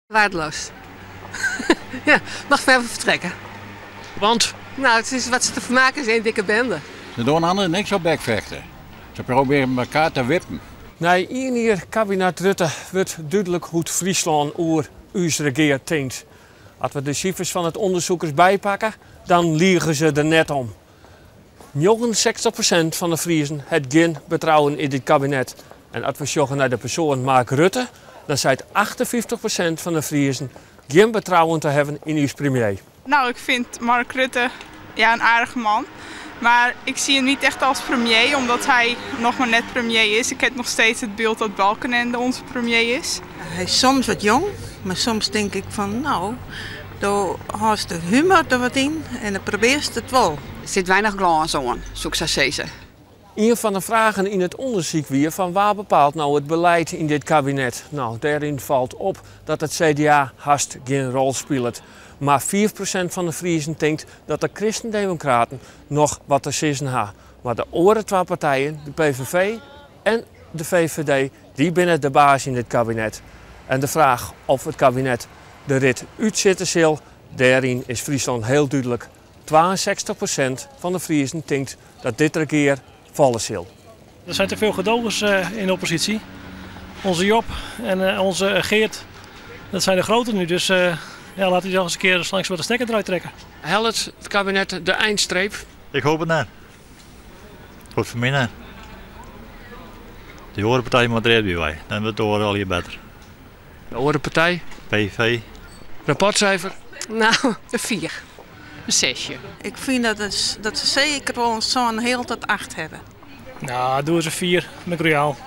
Waardeloos. Ja, mag verder vertrekken. Want? Nou, het is wat ze te vermaken is één dikke bende. Ze doen anderen niks op bekvechten. Ze proberen elkaar te wippen. Nei ien jier kabinet Rutte wurdt dúdlik hoe't Fryslân oer ús regear tinkt. As we de sifers fan it ûndersyk der bypakke, dan lige se der net om. 69% fan de Friezen hat gjin betrouwen yn dit kabinet. En as we sjogge nei de persoan Mark Rutte, dan seit 58% fan de Friezen gjin betrouwen te hawwen yn ús premier. Nou, ik vind Mark Rutte, ja, een aardige man. Maar ik zie hem niet echt als premier, omdat hij nog maar net premier is. Ik heb nog steeds het beeld dat Balkenende onze premier is. Hij is soms wat jong, maar soms denk ik van nou, daar haast de humor er wat in en dan probeert het wel. Der sit weinich glâns oan, soe ik sa sizze. Ien fan de fragen yn it ûndersyk wie fan wa bepaalt no it belied yn dit kabinet? Nou, dêryn falt op dat it CDA hast gjin rol spilet. Mar 5% fan de Friezen tinkt dat de Kristendemokraten noch wat te sizzen ha. Mar de oare twa partijen, de PVV en de VVD, dy binne de baas yn it kabinet. En de fraach oft it kabinet de rit útsitte sil, dêryn is Fryslân hiel dúdlik. 62% fan de Friezen tinkt dat dit regear falle sil. Er zijn te veel gedogers in de oppositie. Onze Job en onze Geert, dat zijn de grote nu. Dus ja, laat die nog eens een keer langs wat de stekker eruit trekken. Hellet it kabinet de einstreep? Ik hoop it net. Goed foar my net. De oare partij moat der by wei. Dan wurdt de oare al better. De oare partij? PV. Rapportsifer? Nou, in 4. In sesje. Ik fyn dat, het, dat se seker wol sa'n hiel tot 8 hawwe. Nou, doe ris in 4 met Royaal.